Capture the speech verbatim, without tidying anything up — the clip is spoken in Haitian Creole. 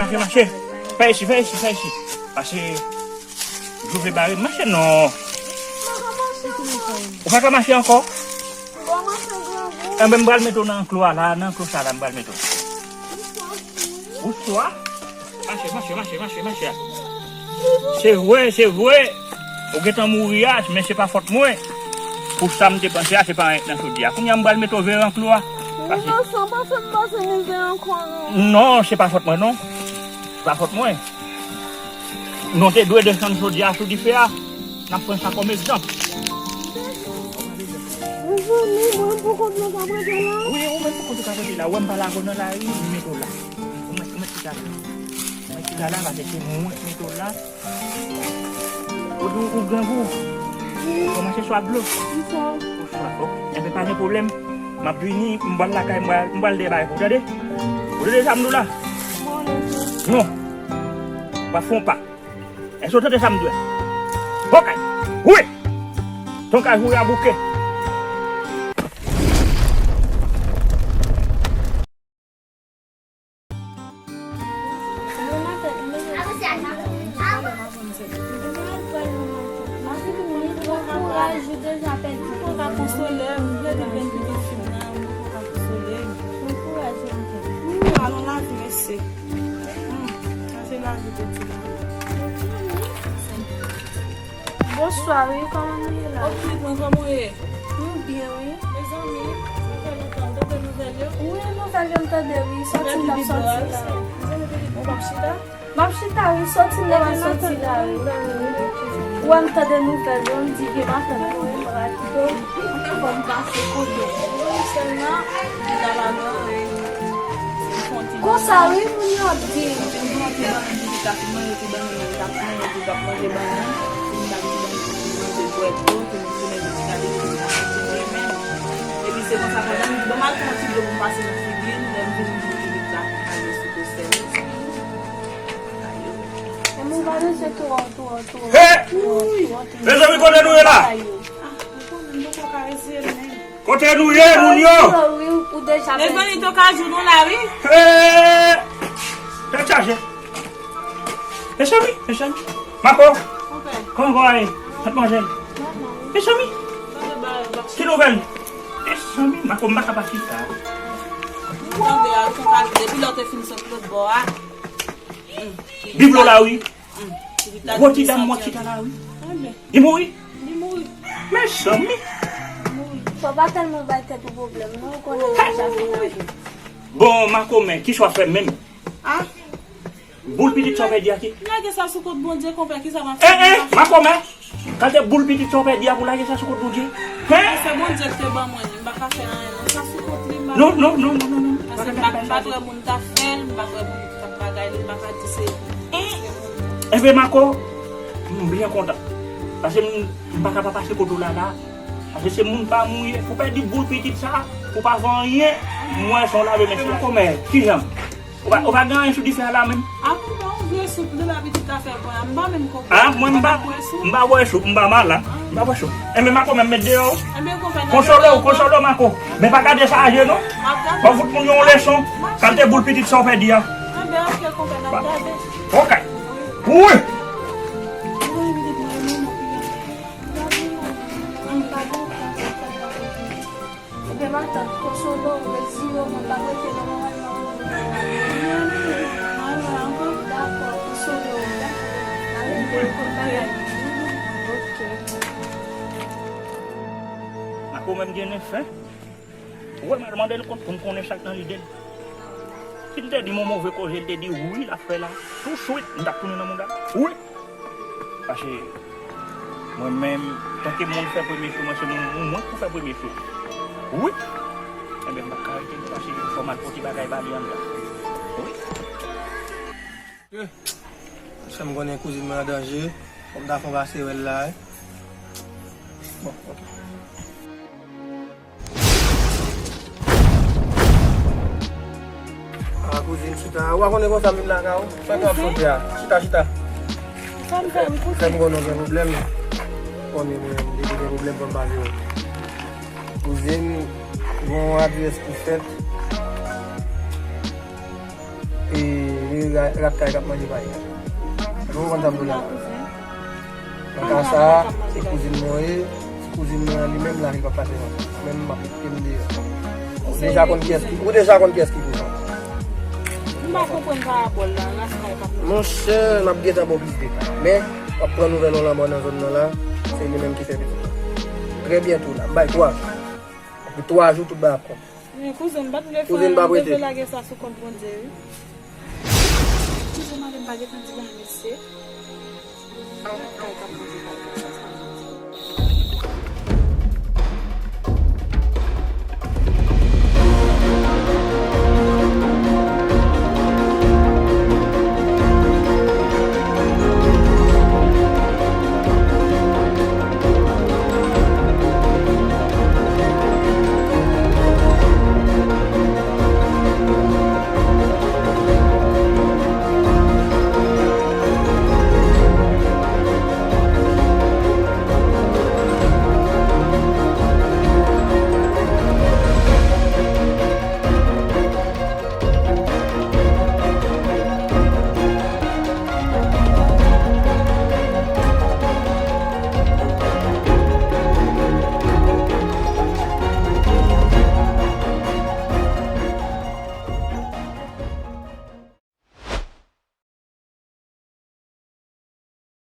Mache, mache. Fè isi, fè isi, fè isi. Mache. Dlo vle bare m mache non. Ou pa ka mache ankò? Enben, m pral mete w nan anklo a la, nan anklo sa la, m pral mete w. Ou swa? Mache, mache, mache, mache, mache. Se vre, se vre. Ou gentan mouri a, men se pa fòt mwen. Pou sa m te panse a, se pa anyen k nan chodyè a. Kounye a, m pral mete w veye anklo a. Pase. Non, sa pa fè m pase mizè ankò, non. Non, se pa fòt mwen, non. Se pa fòt mwen. Nou te dwe desann chodyè a sou dife a. N ap pran sa kòm egzanp. Mezanmi, mwen m poko konn sa mwen fè la. Wi, ou menm poko konn sa mwen fè la. Ou wè m pa la, non, la, wi, m mete w la. Ou mèt, ou mèt chita la. Ou mèt chita la, paske se mwen k mete w la. Ou di ou grangou. Ou kòmanse swaf dlo. Ou swaf, ok. Enben, pa gen pwoblèm. M ap vini, m pral lakay, m pral, m pral dèyè bagay pou ou, tande? Ou tande sa m di w la? Non. W ap fè yon pa. Èske w tande sa m di w la? Ok. Wi! Ton kay ou ya bouke. Bon kouraj, ou deja pèdi. Ou pa ka konsole m, ou rete pèdi de fim nan, ou pa ka konsole m. Bon kouraj, maten. Wi, alon lavi, mesye. Hmm, sa se lavi, pèdi. Bonswa, wi, kòman nou ye la? Ok, mwen, kòman w ye? Nou byen, wi. Mezanmi, sa fè lontan, ou tande nouvèl yo? Wi, nouvèl yo m tande, wi, sòti m t ap sòti la. Mezanmi, pitit mwen, w ap chita? M ap chita, wi, sòti m nan m al sòti la, wi. Ou wè m tande nouvèl yo, m di gen matant mwen, m pral kite w, fò m pase kote w. Sèlman, m ta pa nan, wi. Konsa, wi, moun yo ap di. Epi se konsa pandan m di, bon, m al pran ti dlo pou m pase nan figi m, lè m vin m di pitit la pou m al sou kostèl. E moun pa bezwen tou, tou, tou, tou, tou, tou. Mezanmi, kote nou ye la? Ah, ou konnen m poko ka eseye menm. Kote nou ye, moun yo? Mezanmi, to ka jou nou la, wi. Hey! Tèt chaje. Mezanmi, mezanmi. Mako, kòman kò a ye? Tèt manje. Mezanmi. Ki nouvèl? Mezanmi, Mako, m pa ka pa chita. Depi lè w te fin sot lòt bò a. Biblo la, wi. Gwo ti dam mwen chita la, wi. Li mouri? Li mouri. Mezanmi. Fò pa tèlman bay tèt ou pwoblèm, non, ou konnen deja fin avè. Bon, Makomè, kisa w ap fè menm? Ah. Boul pitit sa w pèdi a ki? Lage sa sou kont Bondye, konpè, kisa m ap fè? Eh, eh, Makomè. Kante boul pitit sa w pèdi a pou lage sa sou kont Bondye? Hein? Se Bondye ki te ban mwen li, m pa ka fè anyen, non, sa sou kont li, m pa... Non, non, non, non, non, non. Paske m pa, m pa t wè moun t ap fè l, m pa t wè moun t ap bagay li, m pa ka di se... Enben, Mako, m byen kontan. Paske m, m pa ka pa pase kote w la, la. Paske se moun pa m ou ye. Pou pèdi boul pitit sa, pou pa fè anyen, m wè se yon lave men. Makomè, kijan? Ou pa, ou pa gen anyen sou dife a la menm? A, konpè, yon vye soup de la pitit ka fè bwè a. M pa menm konprann. A, mwen m pa, m pa bwè soup, m pa malad. M pa bwè soup. Enben, Mako menm met deyò. Enben, konpè, konsole w, konsole w, Mako. Men pa gade sa aje, non. Fò fout moun yo yon leson. Kante boul pitit sa w pèdi a. Enben, ok, konpè, n ap gade. Ok. Wi. Ebyen, matant, konsole w, rezile w, mwen pa rete nan moman nan. Dakò, konsole w, dakò. Arete konn bagay. Ok. Mako menm gen nen fen. Ou wè, m al mande l kont pou m konnen sa k nan lide l. Si m te di m yon move koze, l te di wi, l ap fè la, touswit, m t ap tounen nan mouda l. Wi. Paske mwen menm, tanke moun fè premye sou mwen, se moun, mwen pou fè premye sou li. Wi. Enben, m p ap ka rete non, paske fò m al pote bagay ba li anndan. Wi. Paske m konnen kouzin mwen an danje, fò m ta fè yon pase wè l la, wi. Bon, ok. A, kouzin, chita. Ou pa konnen konsa m vin lakay ou? Fè twòp chante a. Chita, chita. Sa m fè, m kouzin? Fè m konnen w gen pwoblèm. Konnen mwen, depi gen pwoblèm, fò m pale w. Kouzin, gen yon adrès ki fèt. E, Ra- Rat kay k ap manje pay. Ou konprann sa m di w la? Nan ka sa a, se kouzin mwen ye. Se kouzin mwen an li menm la, li p ap pase non. Mwen menm, m ap mete m deyò. Ou deja konn kiyès ki, ou deja konn kiyès ki kouzin. M pa konprann parabòl la, ras kay k ap manje. Monchè, m ap gentan ba w plis detay. Men, w ap pran nouvèl yon lanmò nan zòn nan la, se li menm ki fè pitit la. Trè byento la, m bay twa jou. Apre twa jou, tout bagay ap konn. Men kouzen, m pa t vle fè anyen, m te vle lage sa sou kont Bondye, wi. Kouzen, madanm pa gentan di bagay, mesye. Rat kay k ap manje pay.